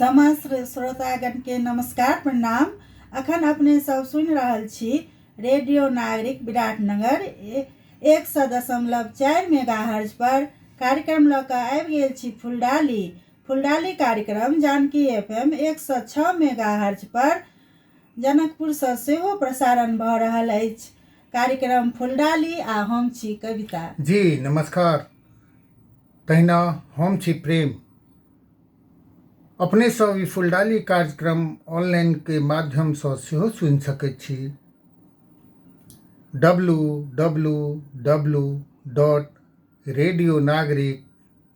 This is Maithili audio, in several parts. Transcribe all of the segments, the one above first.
समस्त श्रोतागणके नमस्कार प्रणाम। अखन अपने सब सुनि रहल छी रेडियो नागरिक विराटनगर 100.4 मेगा हर्ज पर कार्यक्रम लऽ कऽ आबि गेल छी फुलडाली। फुलडाली कार्यक्रम Janaki F M 106 mega hertz पर जनकपुरसँ सेहो प्रसारण भऽ रहल अछि। कार्यक्रम फुलडाली आ हम छी कविता। जी नमस्कार। तहिना हम छी प्रेम। अपने सब ई फुलडाली कार्यक्रम ऑनलाइन के माध्यमसँ सेहो सुनि सकैत छी। W W W dot radio Nagarik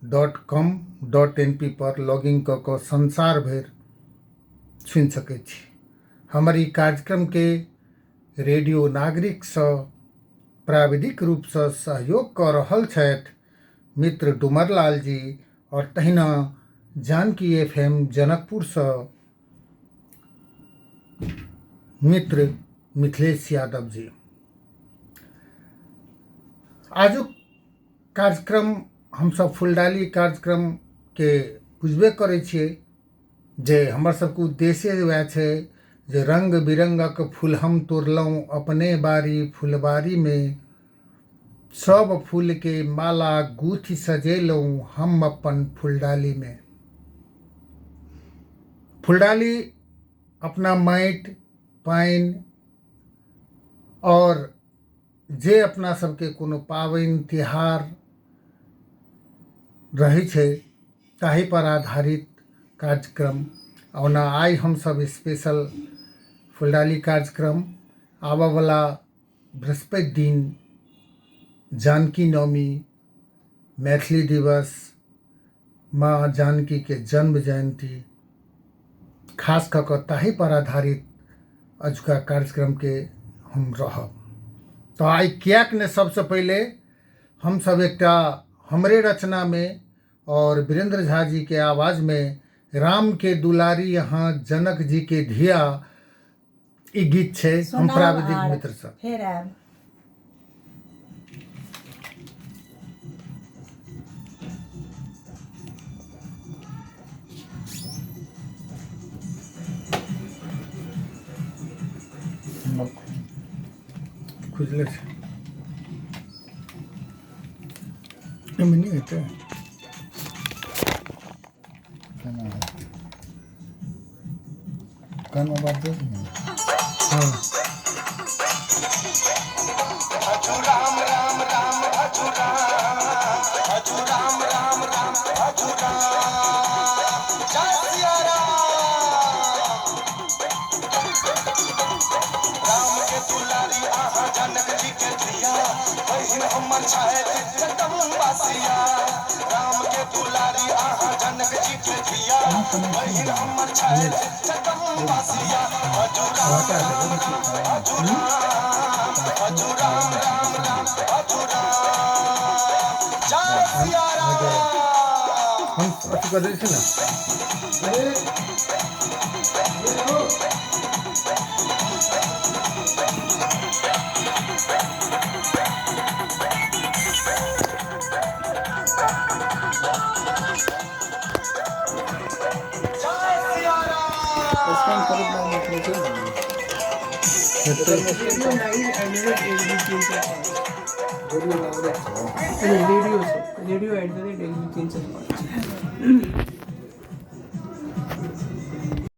dot com dot N P पर लॉगिन कऽ कऽ संसार भरि सुनि सकैत छी। हमर ई कार्यक्रमके रेडियो नागरिकसँ प्राविधिक रूपसँ सहयोग कऽ रहल छथि मित्र डुमरलाल जी आओर तहिना जानकी एफ एम जनकपुरसँ मित्र मिथिलेश यादव जी। आजुक कार्यक्रम हमसब फुलडाली कार्यक्रमके बुझबे करै छियै जे हमर सबके उद्देश्ये वएह छै जे रङ्ग बिरङ्गक फूल हम तोड़लहुँ अपने बाड़ी फुलबाड़ीमे, सब फूलके माला गूँथि सजेलहुँ हम अपन फुलडालीमे। फुलडाली अपना माटि पानि आओर जे अपना सबके कोनो पाबनि तिहार रहै छै ताहि पर आधारित कार्यक्रम। ओना आइ हमसब स्पेशल फुलडाली कार्यक्रम आबऽवला बृहस्पति दिन जानकी नवमी, मैथिली दिवस, माँ जानकीके जन्म जयन्ती, खास कऽ कऽ ताहि पर आधारित अजुका कार्यक्रमके हम रहब। तऽ आइ किएक नहि सबसँ पहिले हमसब एकटा हमरे रचनामे आओर वीरेंद्र झा जीके आवाजमे राम के दुलारी यहाँ जनक जी के धिया ई गीत छै। हम सुनाउ प्राविधिक आर मित्रसँ फेर आयब। खुजले छै, एहिमे नहि हेतै। कानमे बात दे ने। हँ। हम अथी कऽ दै छी ने। स्कैन करैत लगमे अपने चलि जेबै। हेतै। Radio Nagarik at the rate LB 305। Radio Nagarik छै। Radio @LB 305।